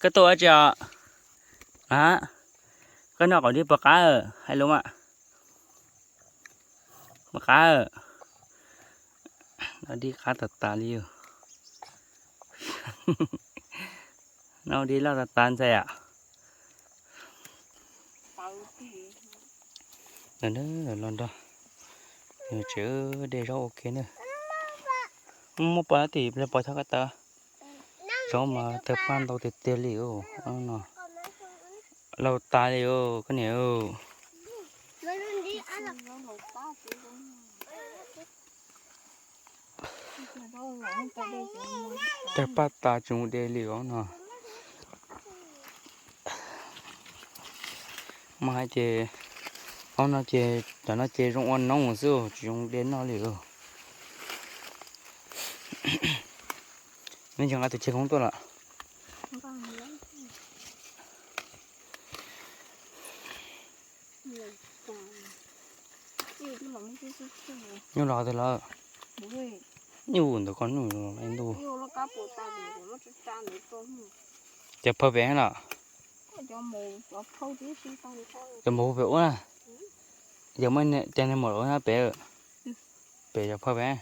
Koj tuaj ua tsi os? A, koj noj qaum dib puas qab? Hais lus mas. Puas qab? Noj dib qab tas tas li os. Noj dib loj tas tas ntxhais a. Los nrog, tsev dej zaub ua ke na. Muaj pom tim pos txog ko taw. Zaub mas tawg paj ntau tiag tiag li os no. Laus tas li os koj niam. Tawg paj tas tsis mus de li os no. Mas hais ces ob no ces cov no ces zoo ua noob xwb tsis zoo de noj li os. Neb tsis nqa tus chais koob tuaj lawm? Nyuj los twg lawm? Nyuj ntawm koj nyuj los ntuj. Cov phawj pem los? Cov maum pem ub na. Yog muaj cov niag maum laus pem, pem cov phawj pem.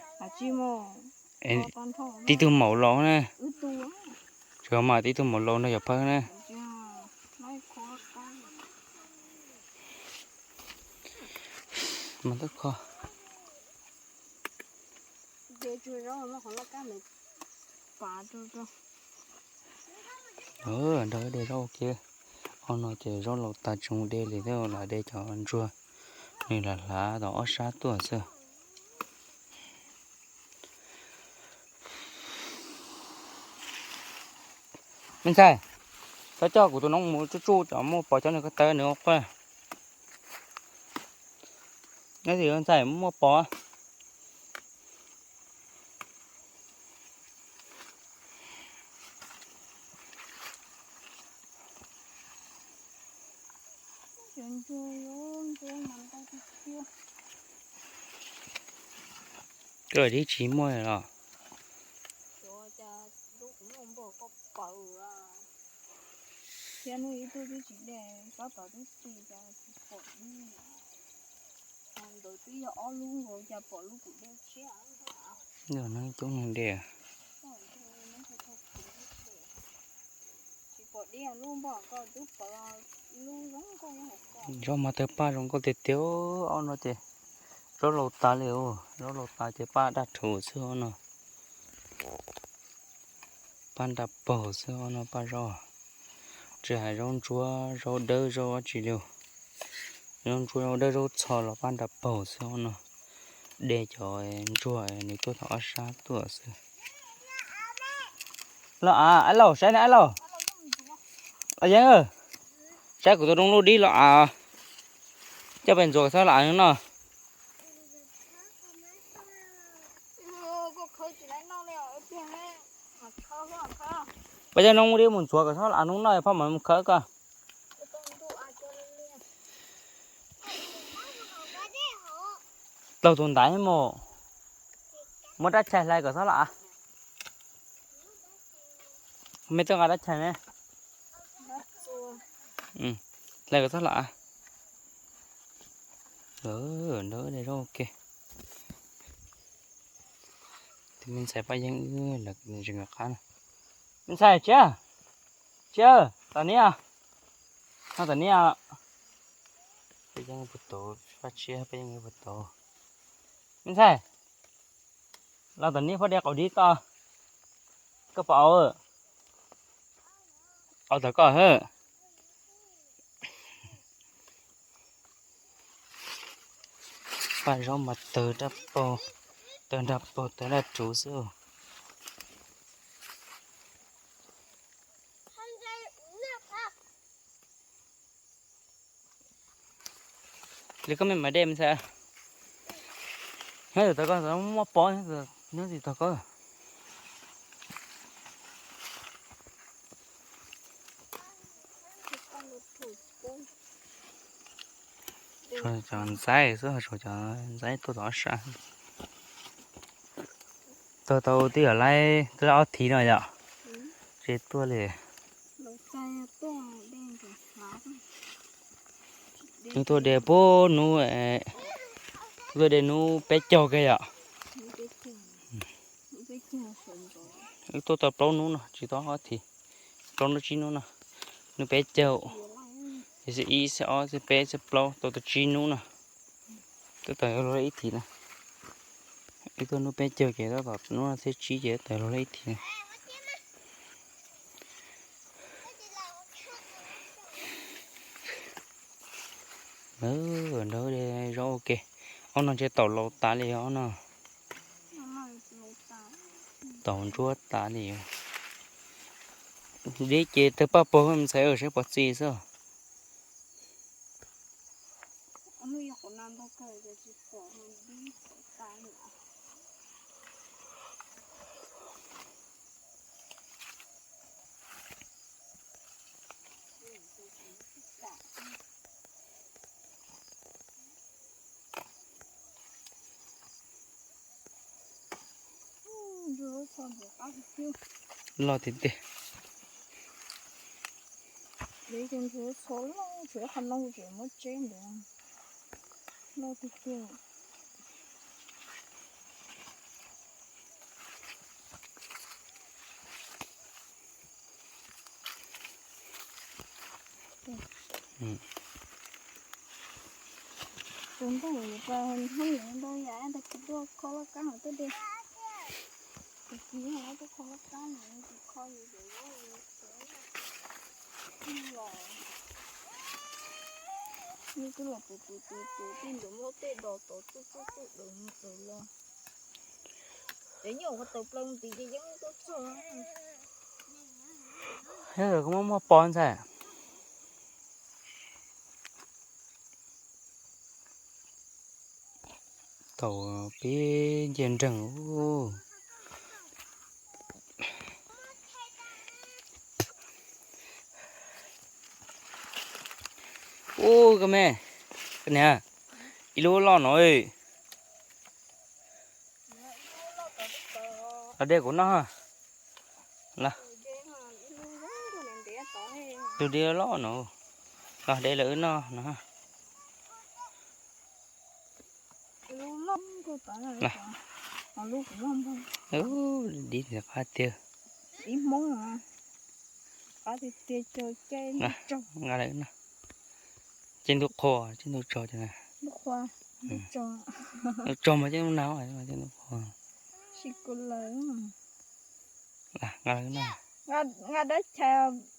Tib tug maum laus na. Tsis mas tib tug maum laus nrog cov phawj na. Mas twb kho. Nrog de zaub ua ke. Ob no ces zaub laus tas tsis mus de li thiab, lam de cov ntsuag, nws lam hlav tom ob sab tuaj xwb. Me ntxhais, koj coj kuv tus noob mus tsuj tsuj cov muaj pos cov nws ko taw nws ua quaj. Neb ntxhais muaj pos. Koj dib tsis muaj los? Coob neeg de. Zaub mas tawg paj zoo nkauj tiag tiag. Ob no ces zaub laus tas li os, zaub laus tas ces paj daj rhuv xwb ob no. Paj nra paug xwb ob no paj zaub. Tsis hais zaub ntsuab zaub dawb zaub dab tsi li. Zaub ntsuab zaub dawb zaub txho los paj nra paug xwb ob no. De cov ntsuag nws tuaj thaum ob sab tuaj xwb. Los av, ab laus saib na ab laus. Los yeeb, saib kuv tus noob lub dib los av. Coj pes ntxuav kom txhob los av no. Peb coj noob dib mus ntxuav kom txhob los av noob no, phoj mam mus khawb koj. Taug tus ntaiv mus, muab rab chais hlais kom txhob los av. Me tuaj nqa rab chais me. Hlais kom txhob los av. Ntawd de zaub ua ke. Tus me ntxhais Paj Yeeb wb los tsis nkawd qab na. Me ntxhais Tsiab, Tsiab, tom niab, no tom niab. Paj Yeeb puag tod, Paj Tsiab Paj Yeeb puag tod. Me ntxhais, los tom niab phob de qaum dib toj. Koj puas au? Au tom koj hab. Paj zaub mas tawg nraj paug, tawg nraj paug tawg nraj ruv xwb. Li koj me mas dej me ntxhais. Nyob tim tog koj muaj pov, nyob tim tog koj. Cov ntxaib xwb, cov ntxaib tuaj tom ob sab. Tuaj tau twb yog laib twb laib ob thiv no yom. Tsis tuaj li. Wb tuaj de puag hnub, wb tuaj de hnub peb caug kiag yom. Wb tuaj tau plaub hnub no, tsis tau ob thiv, plaub hnub tsib hnub no, hnub peb caug, ib, xiab ob, xiab peb, xiab plaub, tau tau tsib hnub no. Tab tom luag li ib thiv na. Wb tuaj hnub peb caug ces tab tom hnub no thiab tsib ces tab tom luag li ib thiv na. Nrog de zaub ua ke. Ob no ntshe taum laus tas li os no. Taum ntsuab tas li. Deb ces tawg paj paug mus ntxhais saib pov txi xwb. Loj tiag tiag. Tshuav qhov no tseem muab tseb ntawd. Loj tiag tiag. Tus ntuj yuav pais hnub niam ntau yam ntawd kuv tuaj kho laj kab hauv twb de. Tus txiv yog tuaj kho laj kab no, tus kho yus cov zaub los. Nws twb los tus tus tus tus tej ntawd muab tej dos tod txuj txuj txuj daws mus daws los. Ces nyuam qhuav tawm plaws mus tid ces yeej tuaj txog. Thiab lawv kuj muaj muaj pos ntxhais. Thaum pib nce nreeg. Ub, koj me, koj niam, ib lub loj no. Los de kuv noj. Los, tus dib loj no. Los de lawv wb noj no. Dib ntxim qab tiag. Nqa lawv noj. Ces ntu qhua, ces ntu tsog, ntu tsog mas ces ntu nag, ces ntu qhua. Nqa lawv noj. Nqa dab tsi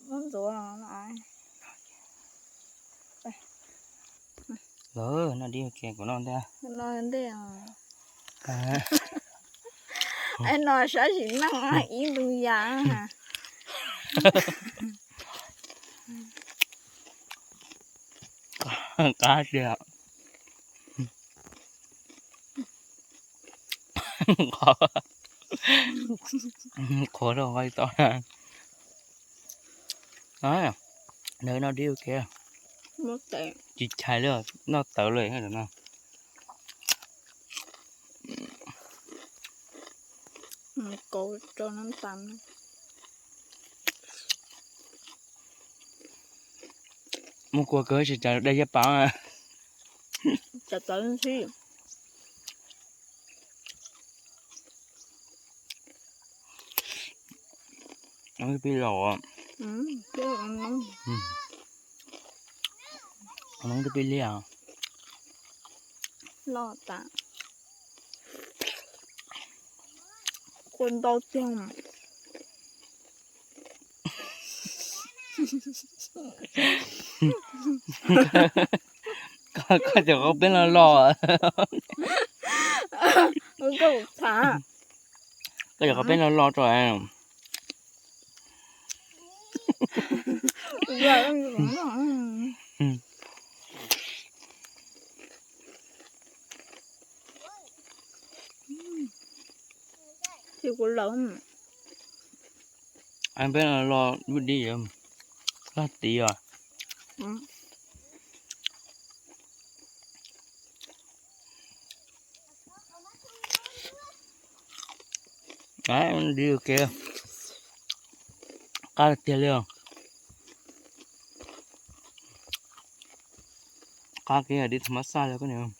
muab ntxuav. Lawv noj dib ua ke, kuv noj ntej. Es no sab sim neej ib ntu yas. Qab tiag. Qhuav rau nqaij tau. Nws noj dib ua ke. Tsis chais li, noj tawv li no. Mus kua kawg tsis tas dai caj pas. Pib los. Noob twb pib liaj. Loj tas. Kua ntau tiag. Koj cov qhov peb no los los. Koj cov qhov peb no los tso. Peb no los lub dib, loj tiag. Dib ua ke, qab tiag li os. qab kiag dib tham mab xaj li koj niam.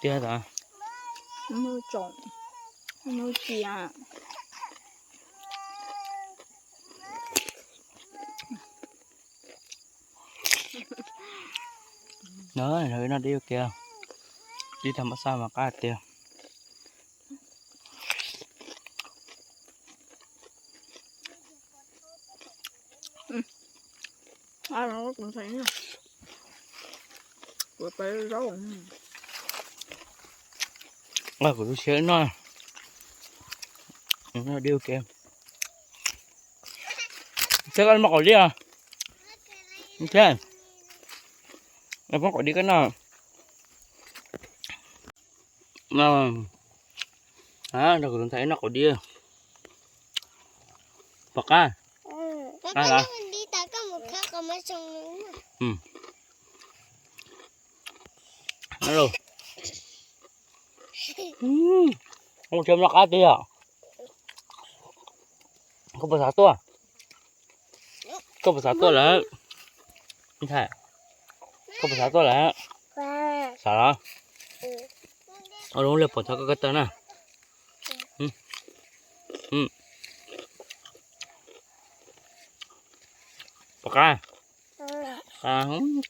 Tiag tas. Nws tsoom, nws tias. Nov dib ua kiag, dib tham mab xaj mas qab tiag. Kuv tu siab noj, noj dib ua kiag. Thiab koj muaj qaum dib os? Thiab, muab qaum dib koj noj. Nrog kuv tus ntxhais noj qaum dib. Pom qab. Qab los? Ua siab noj qab tiag. Koj puas xav tuaj? Koj puas xav tuaj lawm? Ntxhais, koj puas xav tuaj lawm? Xav los? Ua lub liag pom txog koj ko taw na. Pom qab.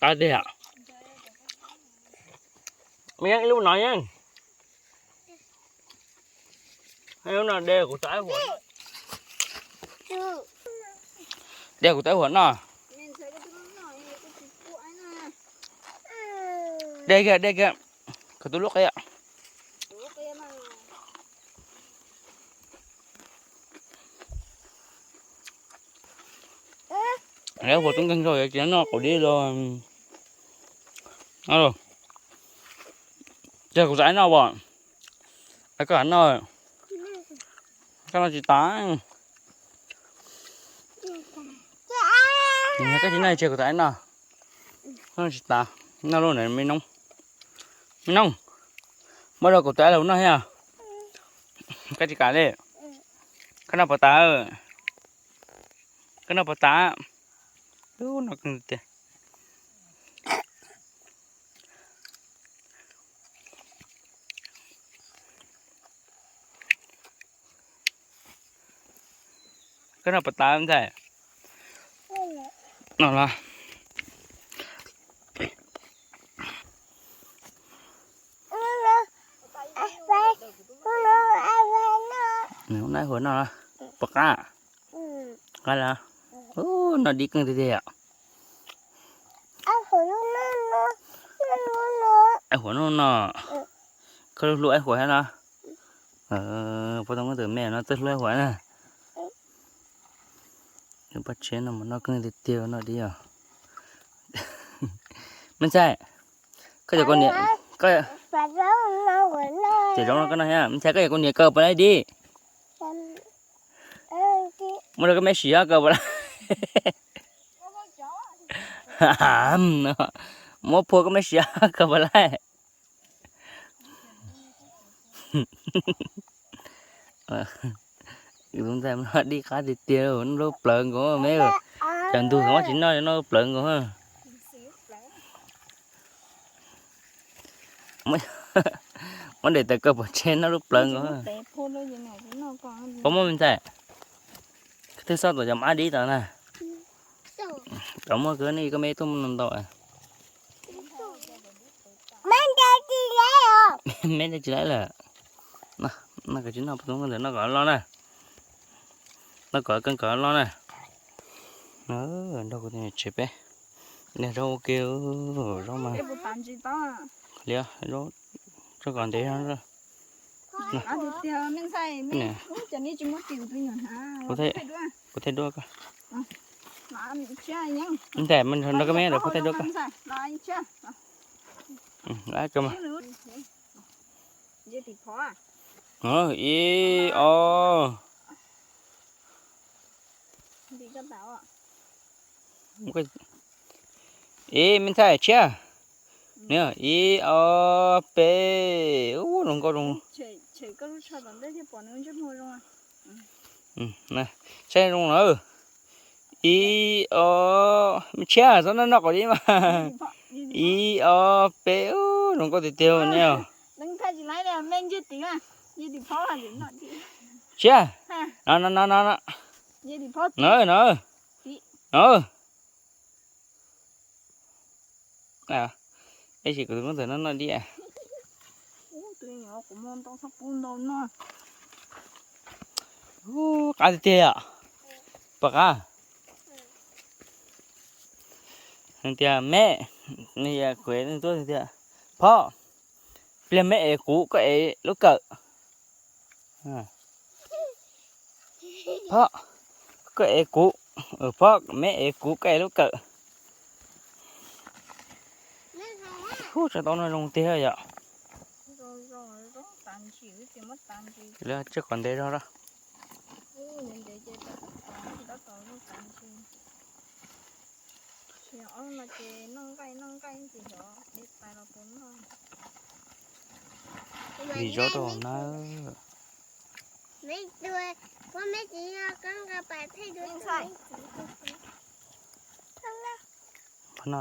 Qab tiag. Me yeej ib lub no yeej. Ib lub no de kuv tau ib huam, de kuv tau ib huam noj. De kiag, de kiag. Koj tus lub qia. Lawv huam tub nkeeg rau ces noj qaum dib los. Ces kuv xav noj as. Koj noj, koj noj tsis tas. Koj tsis noj ces kuv xav noj. Noj tsis tas, noj lub na me noob. Me noob, muab rau kuv tus ab los noj thiab. Koj tsis kam li. Koj noj puas tas? Koj noj puas tas? Ub, noj kawg tiag. Koj noj puas tas ntxhais? Noj los. Noj huam noj, puas qab? Qab los? Ub, noj dib kawg tiag tiag. Aib huam noj no. Koj hlub aib huam thiab no. Poj Toob Nkauj Ntxawm me no twb hlub aib huam na. Paj Tsheb no mas noj kawg tiag tiag noj dib os. Me ntxhais, koj yog kuv niam, koj, ces zoo no koj noj thiab. Me ntxhais, koj yog kuv niam koj puas laij dib? Muab rau koj me siv koj puas laij? Muab phua koj me siv koj puas laij? Tus ntxhais no dib qab tiag tiag, noj lub plawv nkaus me. Cov ntug thaum ub tsis noj, noj lub plawv nkaus. Muab daim tawv kaw pov tseg noj lub plawv nkaus. Puas muaj me ntxhais? Koj twb xob tom cov mab dib tod na. Cov muaj kawg, nej koj me tuaj muaj ntau. Me ntxhais tsis laij lawm. Noj kom tsis noj, noj kom loj na. Noj kom kawg kom loj na. Nrog kuv tsev peb. Niag zaub ua ke, zaub mas. Liam, zaub kom ntev. Kuv thaij duab koj. Ntxhais, nrog koj me lawm, kuv thaij duab koj. Ib, ob. Ib, me ntxhais tshiab. Ib, ob, peb. Ub, zoo nkauj zoo. Saib zoo na. Ib, ob, me tshiab, txhob noj noj qos dib mas. Ib, ob, peb. Ub, zoo nkauj tiag tiag ne. Tshiab. No no no no no. No no. Ib sim kuv tus muab ntxawm noj noj dib. Ub, qab tiag tiag yom. Pom qab. Tias me, kuv tuaj tias, Phob, pliag me ev kuv koj ev lub kawm. Phob, koj ev kuv, Phob, me ev kuv koj ev lub kawm. Ub, tsev tau no zoo tiag yom. Lawv tsis qhov ntev zog lawm. Vim zaub rau na. Qhov no.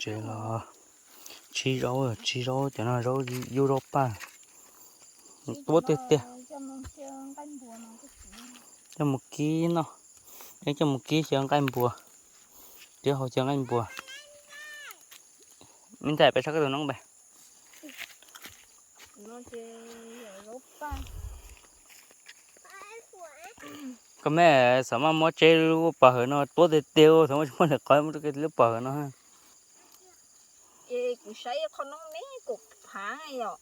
Tsev los tsib zaub, tsib zaub cov no zaub yub zaub paj. Tuab tiag tiag. Coj mus kib no, coj mus kib xyaw nqaij npua, coj hau xyaw nqaij npua. Me ntxhais peb saib koj tus noob pem. Koj me xav mas muab tseb lub pov hawm no tuab tiag tiag, xav mas tsis muaj lwm qhov muab rau lub pov hawm no. Ces kuv saib ib qho noob me kaum phav yom,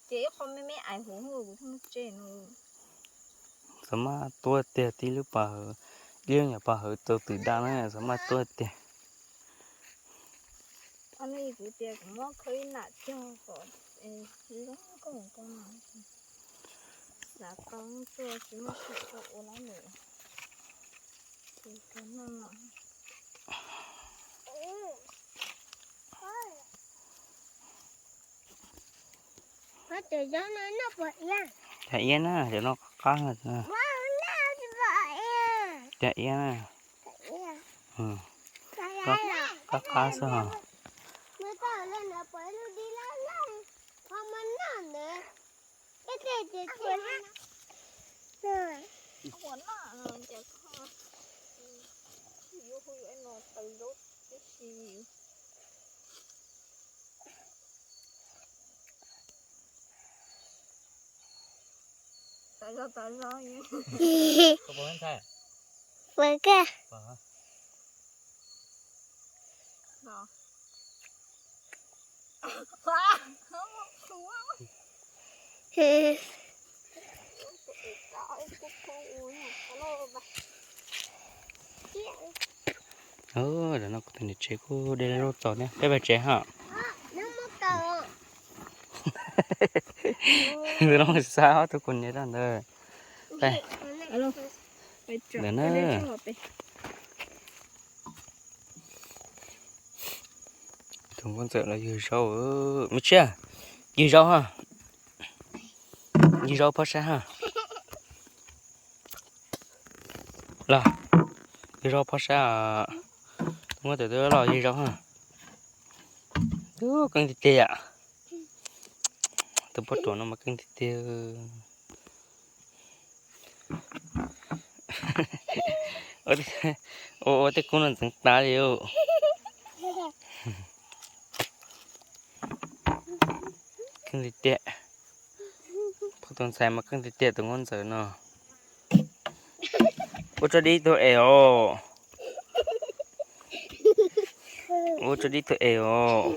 ces ib qho me me ais huv kuv thiaj muab tseb no. Xav mas tuab tiag tib lub pov hawm, ib lub nyuam pov hawm tau twm daj na xav mas tuab tiag. Kuv tias kuv muab khawb ib nam cog kom zoo nkauj koj no, xav tau tuaj tsis muaj sim tau ua lawm. Cov iab na, cov no qab qab. Cov iab na. Qab qab xwb hos. Ntawm no kuv tus niam tsev kuj de lub txos thiab, peb pais tsev ha. Ntawm no xa ob tug kuv niam rau ntawd. Ntawm na. Tus nkauj ntxawm los yug zaub, me tsiaj, yug zaub ha, yug zaub phob saib ha. Los, yug zaub phob saib. Tus nkauj ntxawm twb los yug zaub ha. Keej tiag tiag yom. Tus poj ruam no mas keej tiag tiag. Ua tej kub no ntxeev tas li. Keej tiag tiag. Phob tus ntxhais mas keej tiag tiag tus nkauj ntxawm no. Ua tso dib tug es os. Ua tso dib tug es os.